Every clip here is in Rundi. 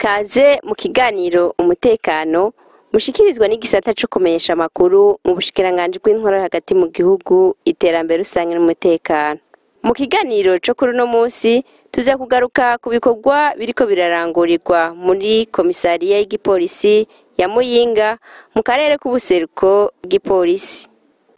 Kaze mu kiganiro umutekano mushikirizwa n'igisata co kumenyesha amakuru mu bushikiranganji bw'intwaro hagati mu gihugu, iterambere rusange n'umutekano. Mu kiganiro co kuri uno munsi tuza kugaruka ku bikorwa biriko birarangurirwa muri komisariya y'igipolisi ya Muyinga mu karere k'ubuseruko bw'ipolisi.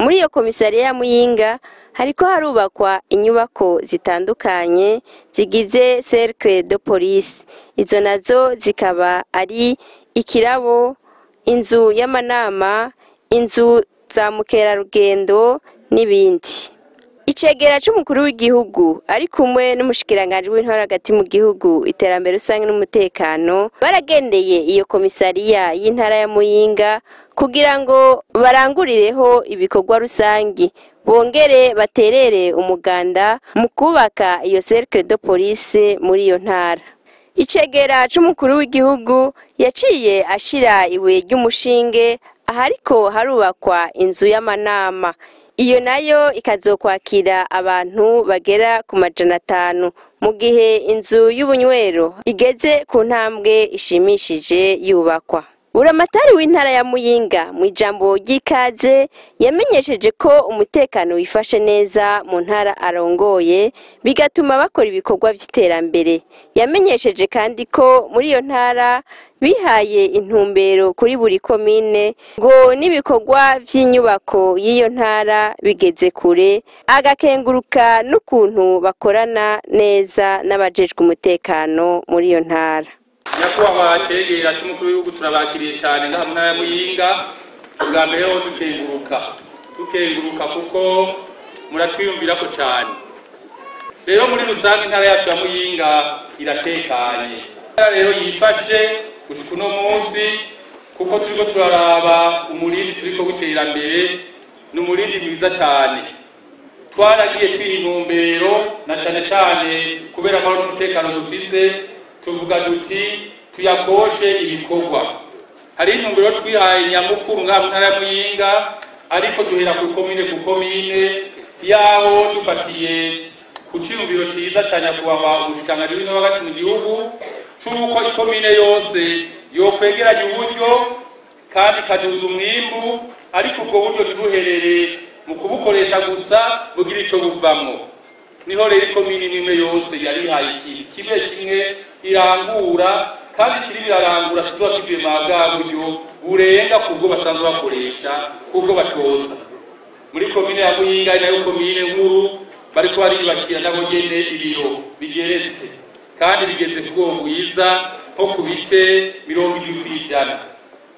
Muri iyo komisariya ya Muyinga hariko harubakwa inyubako zitandukanye zigize cercle de police. Izo nazo zikaba ari ikirabo, inzu y'amanama, inzu za mukerarugendo n'ibindi. Icegera c'umukuru w'igihugu ari kumwe n'umushikiranganji w'intwaro hagati mu gihugu, iterambere rusange n'umutekano baragendeye iyo komisariya y'intara ya Muyinga kugira ngo barangurireho ibikorwa rusangi, bongere baterere umuganda mu kubaka iyo cercle de police muri iyo ntara. Icegera c'umukuru w'igihugu yaciye ashira ibuye ry'umushinge ahariko harubakwa inzu y'amanama. Iyo nayo ikazokwakira abantu bagera ku 500, mu gihe inzu y'ubunywero igeze ku ntambwe ishimishije yubakwa. Buramatari w'intara ya Muyinga mu ijambo ry'ikaze yamenyesheje ko umutekano wifashe neza mu ntara arongoye, bigatuma bakora ibikorwa vy'iterambere. Yamenyesheje kandi ko muri iyo ntara bihaye intumbero kuri buri komine ngo n'ibikorwa vy'inyubako y'iyo ntara bigeze kure, agakenguruka n'ukuntu bakorana neza n'abajejwe umutekano muri iyo ntara. Nyakubahwa cegera c'umukuru w'igihugu, turabakiriye cane ngaha mu ntara ya Muyinga. Bwa mbere ho dukenguruka kuko muratwiyumvirako cane. Rero muri rusange intara yacu ya Muyinga iratekanye. Rero yifashe gushika uno munsi, kuko turiko turaraba umurindi turiko w'iterambere, ni umurindi mwiza cane. Twaragiye twiha intumbero na cane cane kubera ko n'umutekano dufise, tuvuga duti tuyakoshe ibikorwa. Hari intumbero twihaye nyamukuru ngaha mu ntara ya Muyinga, ariko duhera ku komine ku komine, yaho dufatiye ku ciyumviro ciza ca nyakubahwa umushikiranganji w'intwaro hagati mu gihugu, c'uko ikomine yose yokwegeranya uburyo kandi ikaduza umwimbu, ariko ubwo buryo ntibuherere mu kubukoresha gusa, bugira ico buvamwo. Niho rero ikomine imwe yose yarihaye ikintu kimwe kimwe irangura, kandi kiri birarangura tuzoba tuvuye mwa bwa buryo burenga kubwo basanzwe bakoresha, kubwo batoza. Muri komine ya Muyinga ari nayo komine nkuru, bariko bariyubakira nabo nyene ibiro bigeretse kandi bigeze ku rwego rwiza nko ku bice 70%.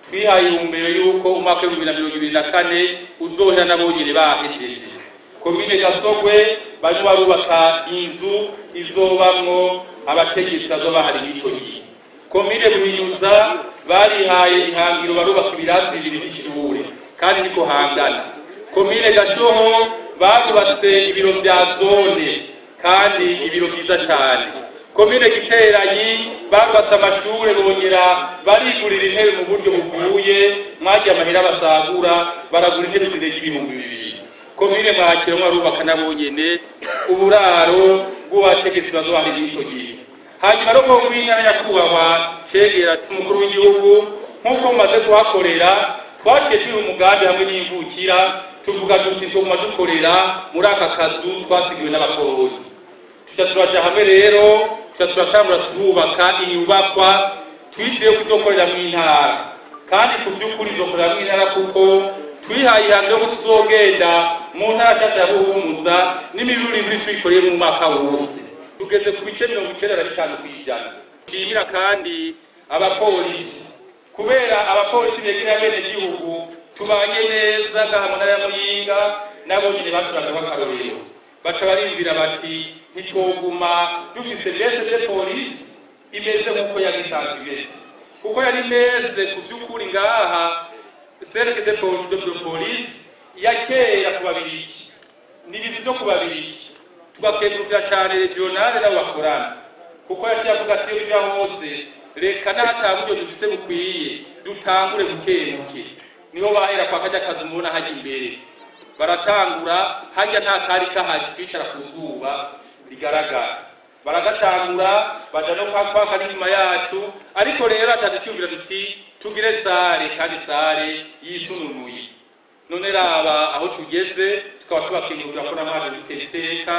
Twihaye intumbero y'uko umwaka w'2024 uzohera nabo nyene bahejeje. Komine Gasogwe barimo barubaka inzu izobamwo abategetsi bazoba bahari mw'ico gihe. Komine Buhinyuza barihaye ihangiro, barubaka ibirasi bibiri vy'ishure kandi niko hangana. Komine Gashoho barubatse ibiro vya zone kandi ibiro vyiza cane. Komine Giteranyi barubatse amashure, bongera barigurira intebe mu buryo buvuye mwagiye amahera basagura, baragura intebe zirenga 2000. Komine Mwakiro mwarubaka nabo nyene uburaro bw'abategetsi bazoba bahari mw'ico gihe. Hanyuma rero w'intara, nyakubahwa cegera c'umukuru w'igihugu, nk'uko mumaze kuhakorera, twaciye twiha umugambi hamwe n'imvukira, tuvuga tuti tuguma dukorera muri aka kazu twasigiwe n'abakoroni. Tuca turaja hamwe rero, tuca turatangura turubaka inyubakwa twishiriye kuzokorera mw'intara, kandi ku vy'ukuri tuzokorera mw'intara kuko twihaye ihangiro ko tuzogenda mu ntara nshasha ya Buhumuza n'imiburiburi tuyikoreye mu mwaka wose. Tugeze ku bice 95%. Nshimira kandi abapolisi, kubera abapolisi begera bene gihugu tubanye neza ngaha mu ntara ya Muyinga, nabo nyene bashoboraga b'akarorero. Baca bariyumvira bati ntitwoguma dufise bese de polisi imeze nk'uko yari isanzwe imeze, kuko yari imeze ku vy'ukuri ngaha cercle de police ya kera ku Babirigi, ni ibintu vyo ku Babirigi. Tugakengurukira cane regionale nabo bakorana, kuko yaciye avuga ati iyo bija hose reka n'ata buryo dufise bukwiye dutangure bukebuke. Niho bahera kwa karya kazu mubona hajya imbere, baratangura hajya nta kari kahari, twicara ku zuba rigaragara. Baragatangura baja no kwaka n'inyuma yacu, ariko rero ataducyumvira duti tugire sare kandi sare yisununuye. None raba aho tugeze, tukaba tubakingurira ko n'amazi duteteka.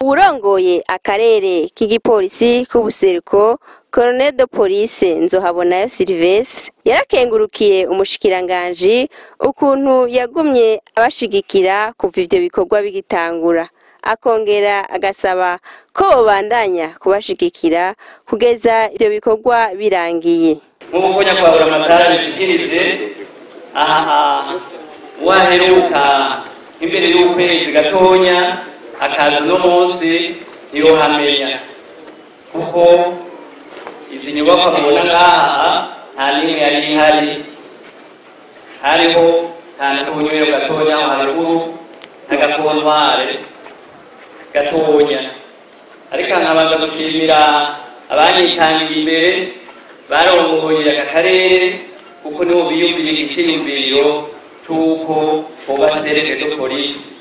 Urongoye akarere k'igipolisi k'ubuseruko, Colonel de Police Nzohabonayo Sylvestre, yarakengurukiye umushikiranganji ukuntu yagumye abashigikira kuva ivyo bikorwa bigitangura, akongera agasaba ko bobandanya kubashigikira kugeza ivyo bikorwa birangiye. Nk'uko nyakubahwa amatara bishikirije aha, waheruka imbere y'ukwezi gatonya akaza uno munsi ntiyohamenya, kuko izi nyubakwa mubona ngaha nta n'imwe yari ihari. Hariho akantu k'ubunywero gatonya aho haruguru n'agakontware gatonya. Ariko nkabanza gushimira abanyitangiye imbere barongoye aka karere, kuko nibo biyumvira iciyumviro c'uko hoba cercle de police.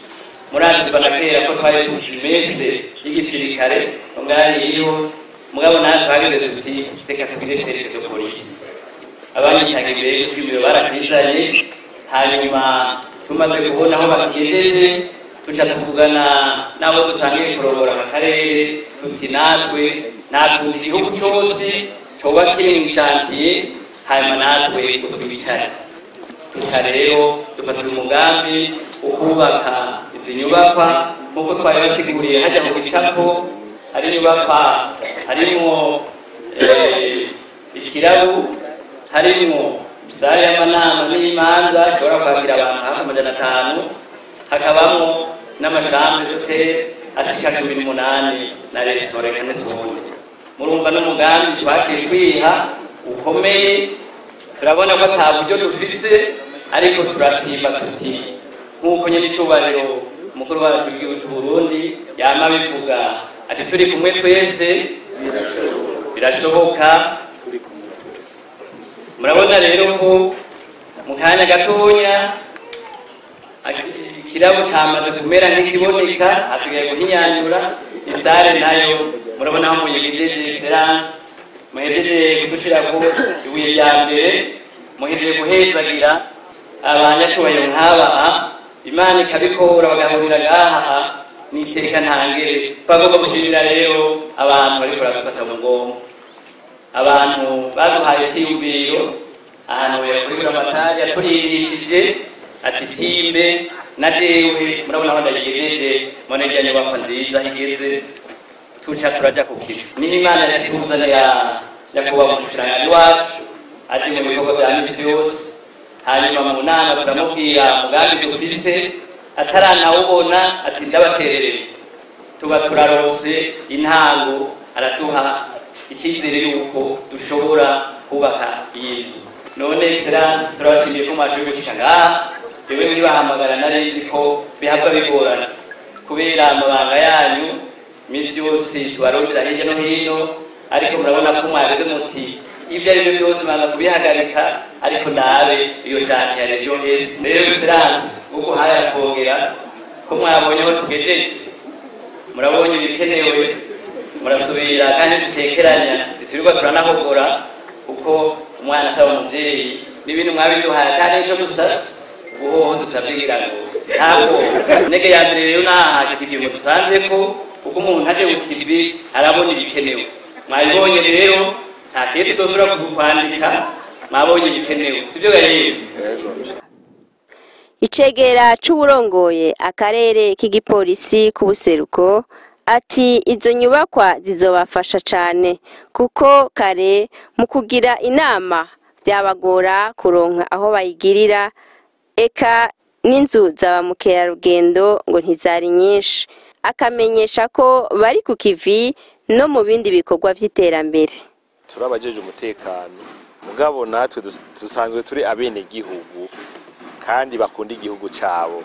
Murazi kuva na kera ko twari tuzi mese y'igisirikare ngaho iriho, mugabo natwe twageze tuti reka tugire cercle de police. Abanyitangiye imbere y'iciyumviro barakizanye, hanyuma tumaze kubona aho bakigejeje tuca tuvugana n'abo dusangiye kurongora aka karere tuti natwe natwe igihugu cose coba kiri mw'ishantiye, hanyuma natwe utwicare. Tuca rero dufata umugambi wo kubaka izi nyubakwa nk'uko twari basiguriye hajya mu gicapo. Hari inyubakwa harimwo ikirabu, harimwo sale y'amanama n'imanza ishobora kwakira abantu hafi 500, hakabamwo n'amashami d'hôtel ashika 18 na resitora n'utundi. Murumva n'umugambi twaciye twiha ukomeye. Turabona ko ata buryo dufise, ariko turatimba tuti nk'uko nyene icubahiro umukuru wacu w'igihugu c'u Burundi yama abivuga ati turi kumwe twese birashoboka. Murabona rero ko mu kanya gatonya ikirabo camaze kumera nk'ikiboneka, hasigaye guhinyanyura. Isare nayo murabona aho muyigejeje, Excellence, muhejeje kudushirako ibuye rya mbere, muhejeje guhezagira abanyacubahiro nk'aba, Imana ikabikora bagahurira ngaha n'iteka ntangere. Twagomba gushimira rero abantu bariko baradufata mu mugongo, abantu baduhaye iciyumviro. Ahantu kuri Buramatari yaturirishije ati timbe na jewe murabona aho ndayigejeje, mubona irya nyubakwa nziza igeze, tuca turaja ku kivi. Niho Imana yatuzanira nyakubahwa umushikiranganji wacu aje mu bikorwa vya misi yose, hanyuma mu nama turamubwira umugambi dufise, ataranawubona ati ndabatererere. Tuba turaronse intango, araduha icizere yuko dushobora kubaka iyi nzu. None Excellence, turabashimiye ko mwashoboye gushika ngaha. Jewe nkibahamagara nari nzi ko bihava bigorana kubera amabanga yanyu iminsi yose tubarondera hirya no hino, ariko murabona ko mwageze muti ibyo ari byo byose mbanza kubihagarika, ariko nabe iyo shanti ya Region Est. Rero Excellence, uko haya kongera ko mwabonye aho tugejeje, murabonye ibikenewe, murasubira kandi dutekeranya, ntiturirwa turanahogora kuko umwana asaba umuvyeyi n'ibintu mwabiduhaye kandi nico dusaba ubuhoho dusabye kugira ngo ntabwo intege ya mbere rero naha ikintu dusanzeko, kuko umuntu aje ku kivi arabona ibikenewe. Mwabibonye rero nta kintu tuzosubira kwandika, mwabonye ibikenewe, sivyo gahera? Icegera c'uwurongoye akarere k'igipolisi k'ubuseruko ati izo nyubakwa zizobafasha cane, kuko kare mu kugira inama vyabagora kuronka aho bayigirira, eka n'inzu za ba mukerarugendo ngo ntizari nyinshi. Akamenyesha ko bari ku kivi no mu bindi bikorwa vy'iterambere. Turabajeje umutekano, mugabo natwe dusanzwe turi abenegihugu kandi bakunda igihugu cabo.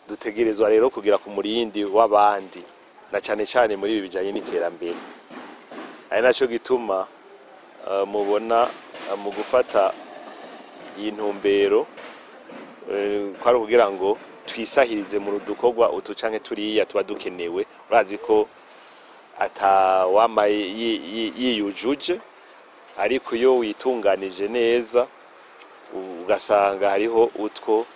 Dutegerezwa rero kugira ku murindi w'abandi, na cane cane muri ibi bijanye n'iterambere. Ari naco gituma mubona mu gufata iyi ntumbero kwari kugira ngo twisahirize mu dukorwa utu canke turiya tuba dukenewe. Urazi ko Atawama yiyujuje, ariko iyo witunganije neza ugasanga hariho utwo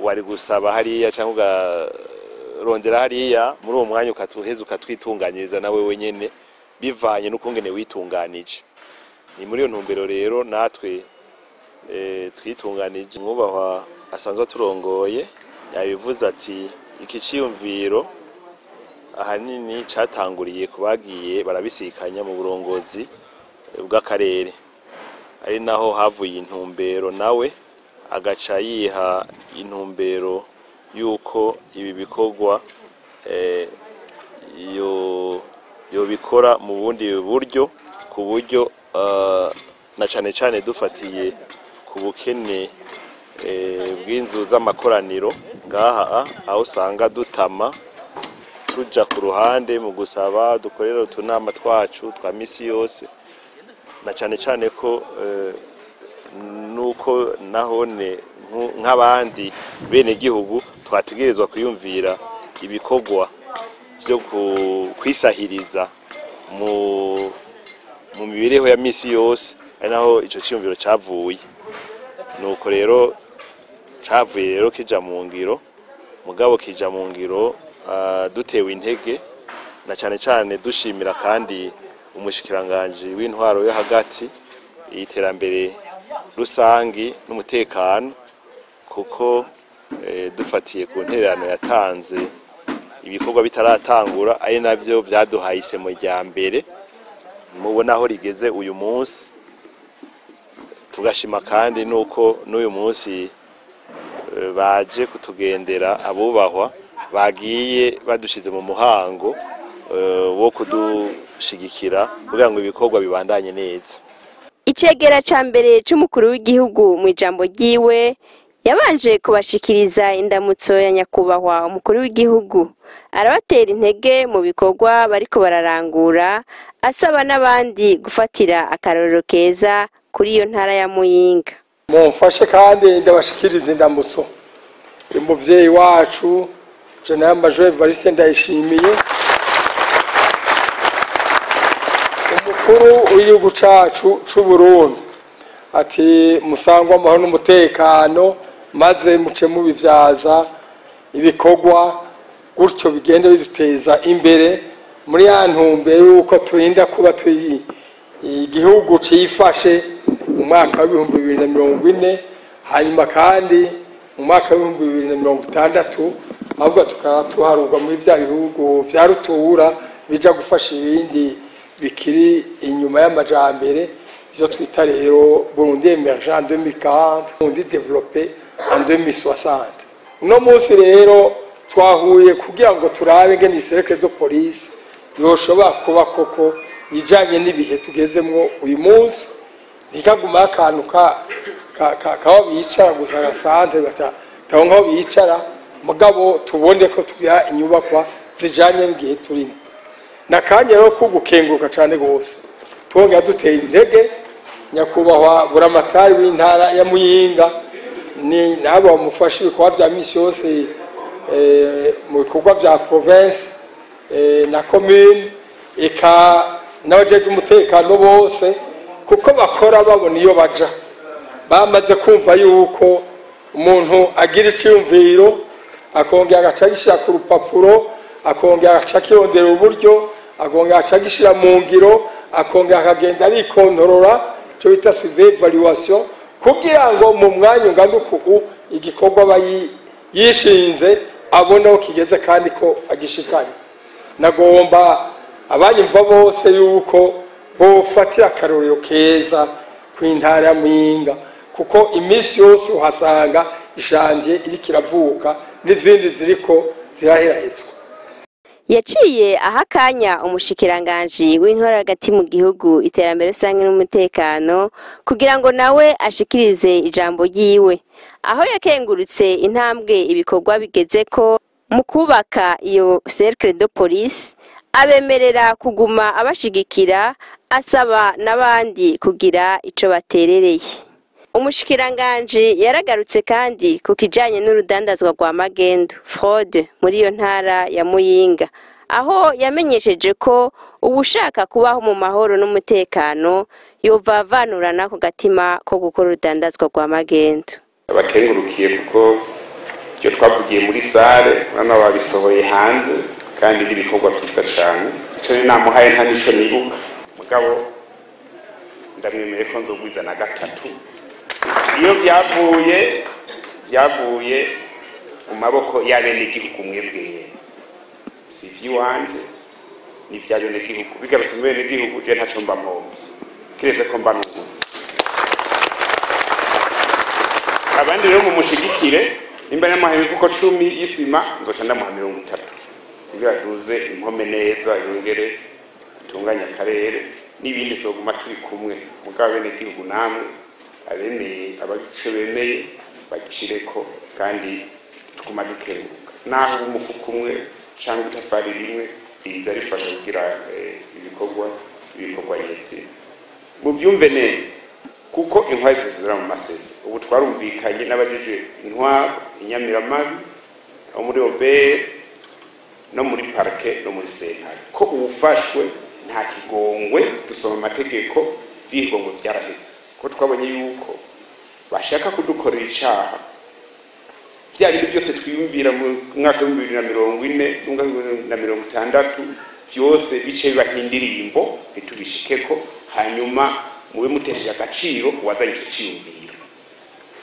wari gusaba hariya cyangwa ugarondera hariya, muri uwo mwanya ukatuheza ukatwitunganyiriza nawe wenyene bivanye n'ukungene witunganije. Ni muri iyo ntumbero rero natwe twitunganije. Mwubahwa asanzwe aturongoye yabivuze ati iki ciyumviro ahanini catanguriye ku bagiye barabisikanya mu burongozi bw'akarere, ari naho havuye intumbero, nawe agaca yiha intumbero yuko ibi bikorwa yobikora mu bundi buryo, ku buryo na cane cane dufatiye ku bukene bw'inzu z'amakoraniro ngaha, aho usanga dutama tuja ku ruhande mu gusaba dukorera utunama twacu twa misi yose, na cane cane ko nuko nahone nk'abandi bene gihugu twategerezwa kwiyumvira ibikorwa vyo kwisahiriza mu mibereho ya misi yose, ari naho ico ciyumviro cavuye. Nuko rero cavuye rero kija mu ngiro, mugabo kija mu ngiro dutewe intege na cane cane dushimira kandi umushikiranganji w'intwaro yo hagati, iterambere rusangi n'umutekano, kuko dufatiye ku ntererano yatanze ibikorwa bitaratangura, ari navyo vyaduhaye isemo rya mbere mubona aho rigeze uyu munsi. Tugashima kandi nuko n'uyu munsi baje kutugendera, abubahwa bagiye badushize mu muhango wo kudushigikira kugira ngo ibikorwa bibandanye neza. Icegera ca mbere c'umukuru w'igihugu mu ijambo ryiwe yabanje kubashikiriza indamutso ya nyakubahwa umukuru w'igihugu, arabatera intege mu bikorwa bariko bararangura, asaba n'abandi gufatira akarorero keza kuri iyo ntara ya Muyinga. Mumfashe kandi ndabashikiriza indamutso umuvyeyi wacu General Major Evariste Ndayishimiye, umukuru w'igihugu cacu c'u Burundi, ati musangwa amahoro n'umutekano, maze muce mubivyaza ibikorwa gutyo bigende biduteza imbere muri ya ntumbero yuko turinda kuba turi igihugu cifashe mu mwaka wa 2040, hanyuma kandi mu mwaka wa 2060 ahubwo tukaba tuharurwa muri vya bihugu vya rutura bija gufasha ibindi bikiri inyuma y'amajambere, ivyo twita rero Burundi émergent en 2040, Burundi développé en 2060. Uno munsi rero twahuye kugira ngo turabe ingene cercle de police yoshobora kuba koko ijanye n'ibihe tugezemwo uyu munsi, ntikaguma akantu kaho bicara gusa gasantre bataronka aho bicara, mugabo tubone ko tugira inyubakwa zijanye n'igihe turimo. Nakanya rero ko gukenguruka cane gose, twongera duteye intege nyakubahwa buramatari w'intara ya Muyinga ni nabo bamufasha ibikorwa vya misi yose mu bikorwa vya province na commune, eka n'abajejwe umutekano bose, kuko bakora babona iyo baja, bamaze kumva yuko umuntu agira iciyumviro akongera agaca agishyira ku rupapuro, akongera agaca akirondera uburyo, akongera agaca agishyira mu ngiro, akongera akagenda arikontorora, icyo bita suivi évaluation, kugira ngo mu mwanya ungana uku igikorwa aba yishinze abone aho kigeze kandi ko agishikanye. Nagomba abanyumva bose yuko bofatira akarorero keza ku intara ya Muyinga, kuko iminsi yose uhasanga ishangiye iriko iravuka n'izindi ziriko ziraherahezwa. Yaciye aha akanya umushikiranganji w'intwaro hagati mu gihugu, iterambere rusange n'umutekano kugira ngo nawe ashikirize ijambo ryiwe, aho yakengurutse intambwe ibikorwa bigezeko mu kubaka iyo cercle de police, abemerera kuguma abashigikira, asaba n'abandi kugira ico baterereye. Umushikiranganji yaragarutse kandi ku kijanye n'urudandazwa rwa magendu, fraude, muri iyo ntara ya Muyinga. Aho yamenyesheje ko uwushaka kubaho mu mahoro n'umutekano yovavanura n'ako gatima ko gukora urudandazwa rwa magendu. Abakengurukiye kuko ibyo twavugiye muri sale urabona babisohoye hanze, kandi n'ibikorwa byiza cyane. Icyo ni namuhaye nta n'icyo nibuka, mugabo ndamwemeye ko nzogwiza na gatatu. Iyo byavuye mu maboko y'abenegihugu mwebwe nyene, si iby'iwanje ni iby'abenegihugu. Bigarutse mu benegihugu je ntaco mba mpomvye, kiretse ko mba nungutse. Abandi rero mumushigikire, nimba namuhaye imifuko 10 y'isima nzoca ndamuha 30 kugira aduze impome neza, yongere atunganye akarere n'ibindi. Tuzoguma turi kumwe, mugabo abenegihugu namwe abemeye, abagize ico bemeye bagishireko, kandi tuguma dukenguruka. Naho umufuko umwe cyangwa itafari rimwe riza rifasha kugira ibikorwa nyezina. Muvyumve neza, kuko intwari zizira mu masesi. Ubu twarumvikanye n'abajejwe intwaro inyamiramabi abo muri OBR no muri parke no muri sentare, ko uwufashwe nta kigongwe. Dusoma amategeko, vy'igongwe vyaraheze, ko twabonye yuko bashaka kudukorera icaha. Bya bintu byose twiyumvira mu mwaka wa 2040 n'umwaka wa 2060 byose bice biba nk'indirimbo, ntitubishikeko. Hanyuma mube mutesheje agaciro uwazanye ico ciyumviro.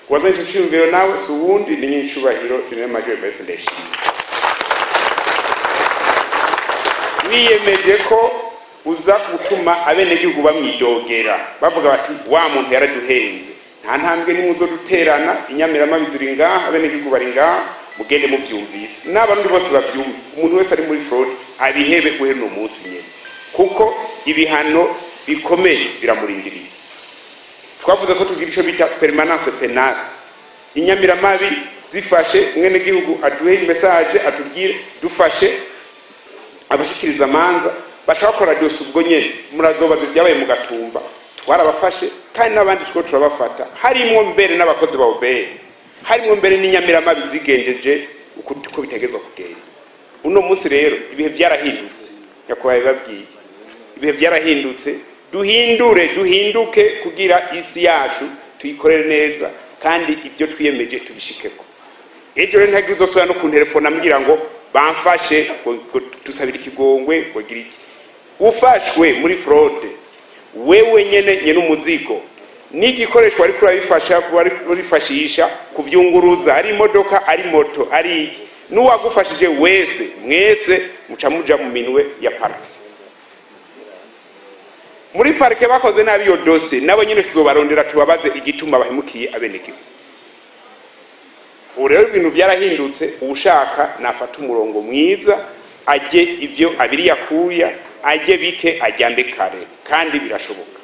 Uwazanye ico ciyumviro nawe si uwundi, ni nyincubahiro General Major Evariste Ndayishimiye. Wiyemeje ko uza gutuma abenegihugu bamwidogera, bavuga bati wa muntu yaraduhenze, nta ntambwe nimwe uzoduterana. Inyamiramabi ziri ngaha, abenegihugu bari ngaha, mugende muvyumvise n'abarundi bose bavyumve. Umuntu wese ari muri fraude abihebe guhera uno munsi nyene, kuko ibihano bikomeye biramurindiriye. Twavuze ko tugira ico bita permanence pénale. Inyamiramabi zifashe umwenegihugu, aduhe message atubwire, dufashe abashikiriza amanza bashaka gukora dosiye ubwo nyene. Murazobaza ibyabaye mu Gatumba, twarabafashe, kandi n'abandi two turabafata, harimwo mbere n'abakozi ba OBR, harimwo mbere n'inyamiramabi zigenjeje uko bitegezwa kugenda. Uno munsi rero ibihe byarahindutse, nyakubahwa bibabwiye, ibihe byarahindutse. Duhindure, duhinduke kugira isi yacu tuyikorere neza, kandi ibyo twiyemeje tubishikeko. Ejo rero ntagira uzosubira no kuntelefona ambwira ngo bamfashe, ngo dusabire ikigongwe, ngo gira iki. Ufashwe muri fraude, wewe nyene nyene umuzigo n'igikoresho wariko urabifasha, urifashisha kuvyunguruza, ari imodoka, ari moto, ari iki, n'uwagufashije wese, mwese muca muja mu minwe ya parke. Muri parke bakoze nabi iyo dosiye, nabo nyene tuzobarondera tubabaze igituma bahemukiye abenegihugu. Ubu rero ibintu byarahindutse. Uwushaka nafata umurongo mwiza, ajye ivyo abiri yakuya, ajye bike, ajyambe kare, kandi birashoboka.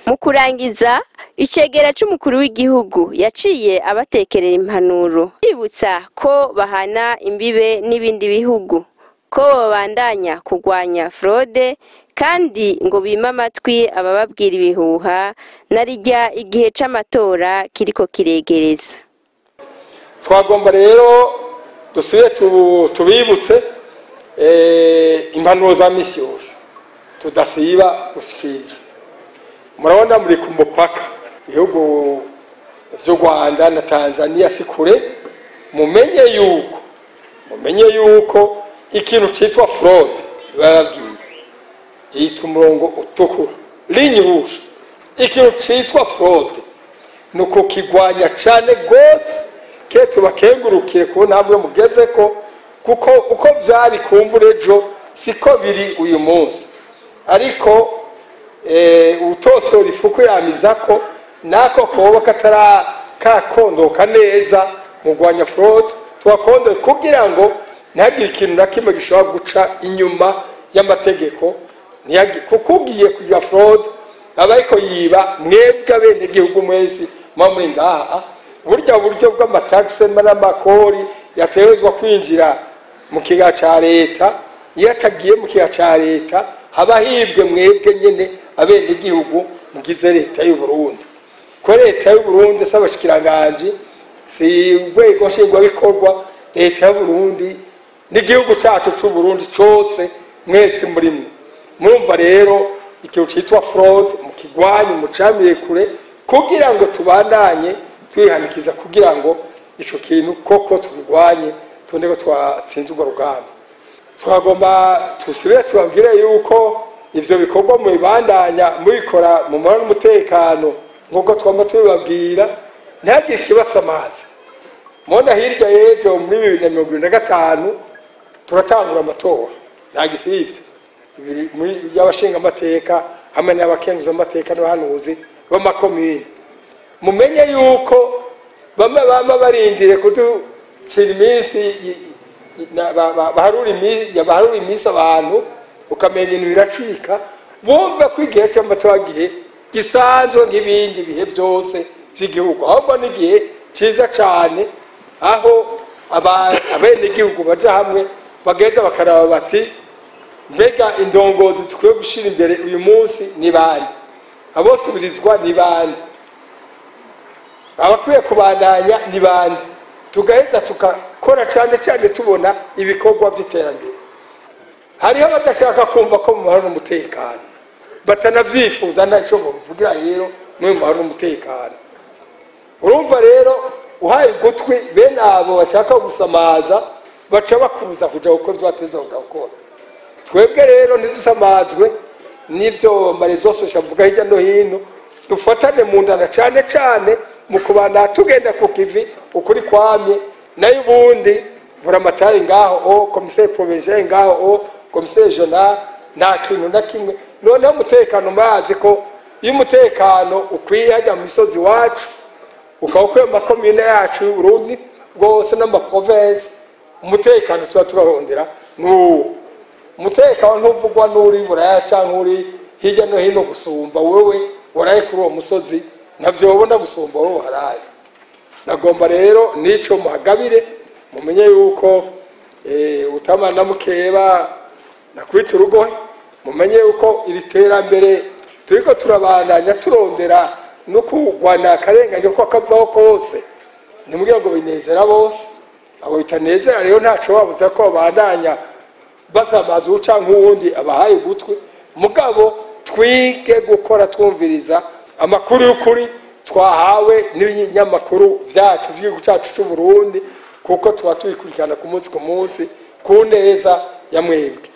Mu kurangiza, icegera c'umukuru w'igihugu yaciye abatekerera impanuro, yibutsa ko bahana imbibe n'ibindi bihugu, ko babandanya kurwanya fraude, kandi ngo bime amatwi abababwira ibihuha narirya igihe c'amatora kiriko kiregereza. Twagomba rero dusubire tubibutse impanuro za misi yose tudasiba gushikiriza. Murabona muri ku mupaka, ibihugu vy'u Rwanda na Tanzania si kure. Mumenye yuko ikintu citwa fraude, bababwiye, cyitwa umurongo utukura, ligne rouge. Ikintu citwa fraude ni ukukigwanya cane gose. Ke tubakengurukire ku ntambwe mugeze ko, kuko uko vyari kumbura ejo siko biri uyu munsi. Ariko utosora ifuku yamiza ko nako koba katara kakondoka neza mu rwanya fraude, tubakonde kugira ngo ntihagire ikintu na kimwe gishobora guca inyuma y'amategeko. Kuko ugiye kugira fraude aba ariko yiba mwebwe abenegihugu mwese muba muri ngaha. Burya buryo bw'amatagisi n'amakori yategerezwa kwinjira mu kigega ca leta, iyo atagiye mu kigega ca leta haba hibwe mwebwe nyene abenegihugu mugize leta y'u Burundi. Ko leta y'u Burundi si abashikiranganji, si urwego nshingwabikorwa. Leta y'u Burundi n'igihugu cacu c'u Burundi cose. Mwese murimo murumva rero ikintu cyitwa fraud mukigwanye, mucamire kure, kugira ngo tubandanye twihanikiza, kugira ngo ico kintu koko tubigwanye, tubone ko twatsinze urwo rugamba. Twagomba tusubire tubabwire yuko ivyo bikorwa mubibandanya mubikora mu mahoro n'umutekano nk'uko twama tubibabwira, ntihagire ikibasamaza. Mubona hirya y'ejo muri 2025 turatangura amatora, nta gisivyo y'abashingamateka hamwe n'abakenguzamateka n'abahanuzi b'amakomine. Mumenye yuko bamwe bama barindiriye kuducira iminsi, baharura iminsi abantu, ukamenya ibintu biracika, bumva ko igihe cy'amatora gihe gisanzwe nk'ibindi bihe byose by'igihugu, ahubwo n'igihe cyiza cyane aho abenegihugu baja hamwe bageza bakaraba bati mbega indongozi dukwiye gushyira imbere uyu munsi ni bande, abosubirizwa ni bande, abakwiye kubandanya ni bande, tugaheza tukakora cyane cyane tubona ibikorwa by'iterambere. Hariho abadashaka kumva ko mu mahoro n'umutekano, batanavyifuza, ntacyo bavugira rero muri mu mahoro n'umutekano. Urumva rero uhaye ugutwi bene abo bashaka gusamaza, baca bakubuza kuja gukora ivyo bateza gukora. Twebwe rero ntidusamazwe n'ivyo marezo avuga hirya no hino, dufatane mu ndana cyane cyane mu kubana tugenda ku kivi ukuri kwamye. Nayo ubundi buramatari ngaho o commissaire provincial ngaho o commissaire régional, nta kintu na kimwe. Noneho umutekano murazi ko iyo umutekano ukwiye hajya mu misozi iwacu, ukaba ukwiye mu makomine yacu y'Uburundi bwose n'amaprovinsi, umutekano tuba turarondera n'uwo. Umutekano ntuvugwa n'uri Buraya canke uri hirya no hino gusumba wewe waraye kuri uwo musozi, navyo wabona gusumba wowe waraye. Nagomba rero nico muhagabire, mumenye yuko utamana mukeba nakwita urugohe, mumenye yuko iri terambere turiko turabandanya turondera no kurwana akarengane ko kavaho kose, ntimubwire ngo binezera bose. Abo bitanezera rero ntaco babuza ko babandanya basamaza uca nk'uwundi abahaye ugutwi, mugabo twige gukora twumviriza amakuru y'ukuri twahawe n'ibinyamakuru vyacu vy'igihugu cacu c'u Burundi, kuko tuba tubikurikirana ku munsi ku munsi ku neza ya mwebwe.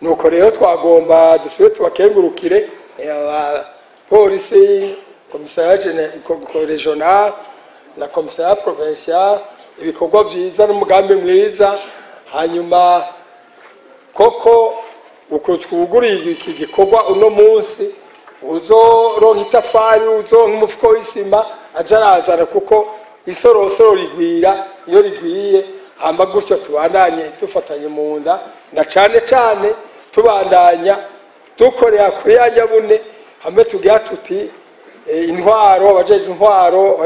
Nuko rero twagomba dusubire tubakengurukire abapolisi, commissariat regional na commissariat provincial, ibikorwa vyiza n'umugambi mwiza. Hanyuma koko uko twuguriye iki gikorwa uno munsi, uzoronka itafari, uzoronka umufuko w'isima aja arazana, kuko isorosoro rigwira iyo rigwiye. Hama gutyo tubandanye dufatanye mu nda, na cane cane tubandanya dukorera kuri ya nyabune, hamwe tugira tuti intwaro, abajejwe intwaro,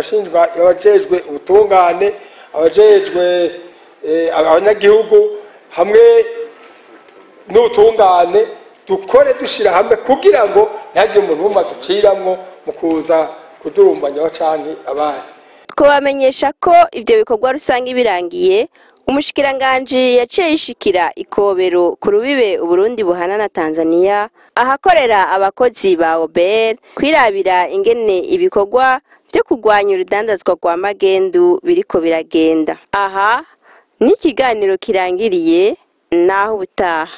abajejwe ubutungane, abajejwe abanyagihugu hamwe n'ubutungane, dukore dushira hamwe kugira ngo ntihagire umuntu wumva duciramwo mu kuza kudurumbanya canke abandi. Twabamenyesha ko ivyo bikorwa rusange birangiye, umushikiranganji yaciye yishikira ikobero ku rubibe Uburundi buhana na Tanzania, ahakorera abakozi ba OBR, kwirabira ingene ibikorwa vyo kurwanya urudandazwa rwa magendu biriko biragenda. Aha ni ikiganiro kirangiriye, naho ubutaha.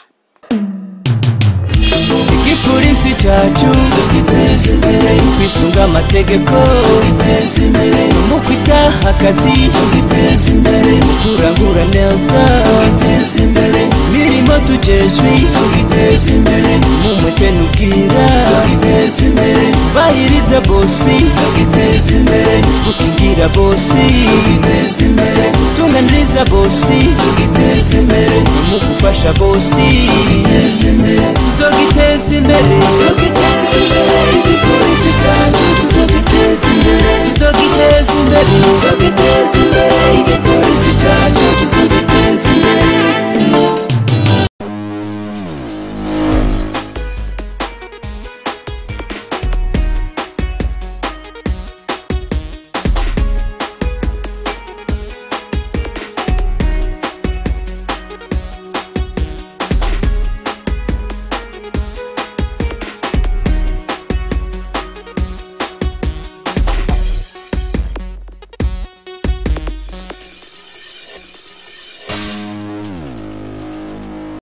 Igipolisi cacu tugiteza imbere, kwisunga amategeko tugiteza imbere, mu kwitaha akazi tugiteza imbere, mu kurangura neza tugiteza imbere, mirimo tujejwe tugiteza imbere, mu mwete n'ubwira tugiteza imbere, bahiriza bosi tugiteza imbere, gukingira bosi tugiteza imbere, gutunganiriza bosi tugiteza imbere, mu gufasha bosi tugiteza imbere, tuzogiteza imbere, tugiteza imbere, igipolisi cacu.